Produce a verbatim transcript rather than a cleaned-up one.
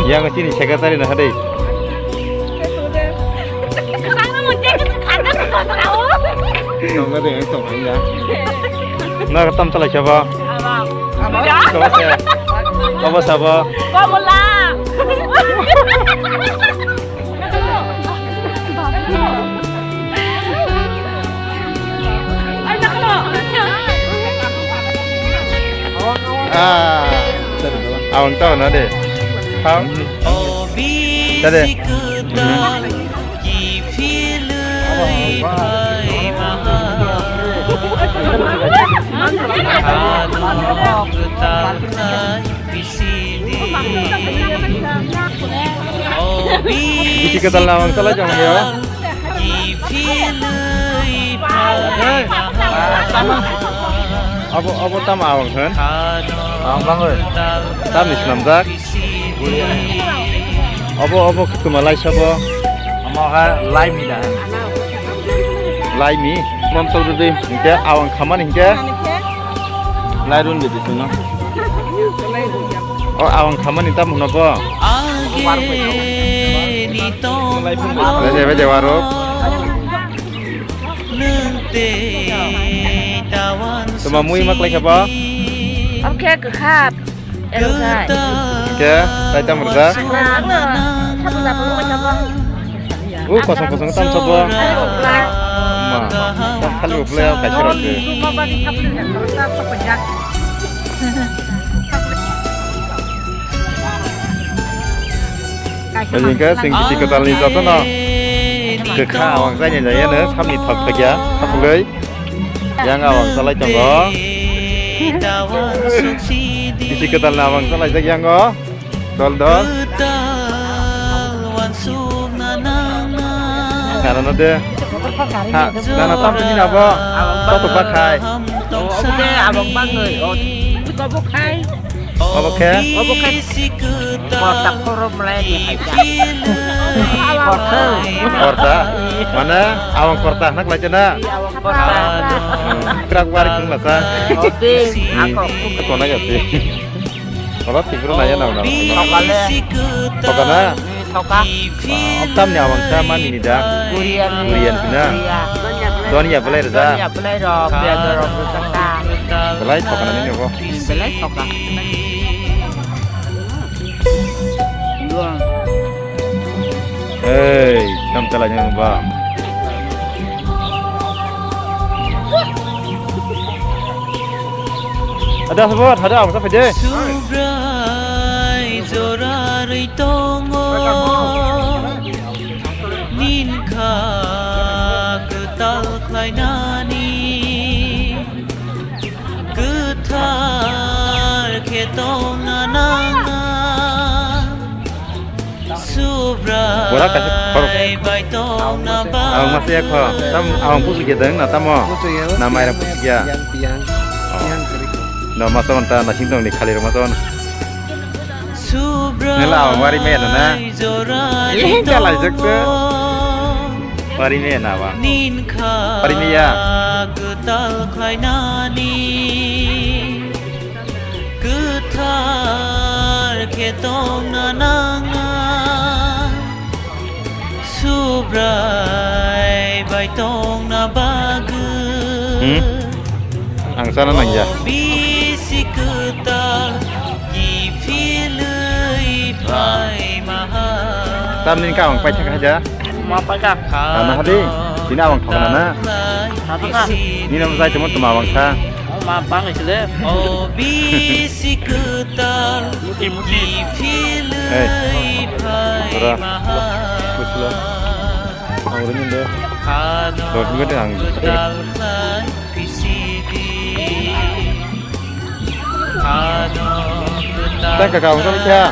Yang chini secretary na hadai. Nongna de yang tong ya. Na tam chalai sabo. Sabo se. Sabo sabo. Ah, awang tao na de. Tao. Tade. Bisi kwtal na awang salai jang yo. Abo, abo tamo awang hwn? Awang bangwi. Tamni swnamjak? Obo, obo kwma laisa bo. Omo kha laimi da. Laimi? Montok rwdi. Hinkhe awang khamani hinkhe? Lairun di bisingno. O awang khamani tamo hwno bo? Bede, bede warok. Tuma mui mak lai khe bo? Omo khe kwkha. Erok jai. Khe, tai tamo rwjak? Ang ano, sabu jabu nungwi tongo. O kosong kosong tam sabo. Khali uplai. Ma, tam khali uplai o kaisa rok se. Kaisa. Hingke sing bisi kwtal ni joto no. Kwkha awang jai ni jai ano, samni thok thok ya, thok bai. Yang awang salai tongo. Bisi kwtal ni awang salai jak yang o. Dol dol. Karano de. Ha, nana tam tini nabo. Koto bakhai. Obo de awang bangoi. Obo khai. Obo khe? Obo khe korta khoro mlai ni hai ja. Korta? Korta? Mane awang korta hwnna klai jana? Awang korta. Krak bari khung lasa. Ote, ako. Kona gati. Ola tigro naya na na. Thokale. Thokana? Thoka. Tamni awang sa mani ni da? Korean. Korean na? Korea. Donya belai reza. Donya belai ro, piaj ro, reza ta. Belai thokana ni bo. Belai thoka. Ei, tam chala ni ba. Ada sebut, ada apa sampai deh? Subrai jora rwi tongo. Ninkha kwtal khlainani kwthar khe tongna nangna. Bora kaisa khorok. Subrai bai tongna ba. Ang masa ya kho. Tam ang pusu khe deng na tamo. Pusu ya. Na mai ra pusu ya. Yang tiang. Oh. Yang kiri. No masa manta na sing tong ni khali ro masa. Nela awang wari me na na. Eh, jalai jak te. Wari me na wa. Wari me ya. Kwthar khe tongna nangna. Subrai bai tongna bagwi. Hmm? Ang sana nangya. Bisi kwtal kiphilwi phai maha. Tamni ka ang paithak haja. Ma paithak. Ana hadi. Sini awang thokna na. Thokna. Nini ang jai temo tuma awang sa. Ma bang isle. Bisi kwtal. Muti, muti. Hey. Ora. Busla. Ang rini de. Dos minit ang. Tang kakak, ang sama siya.